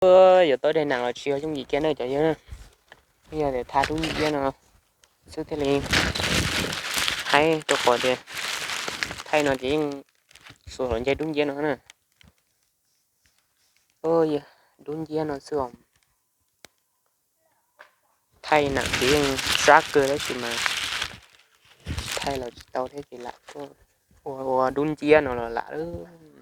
Yuav tau daim nam los tsis yog yooj yim kiag na cov yawg na. Yog tias thaij dub nciab no xwb thiaj li haib, rau qhov tias thaij no ces yeej xuas los ncaig dub nciab no na. Dub nciab no xwb os. Thaij nam ces yeej sab kawg tab sis mas thaij los tsis tau thiab ces lam tuaj ua ua dub nciab no los lam lawm.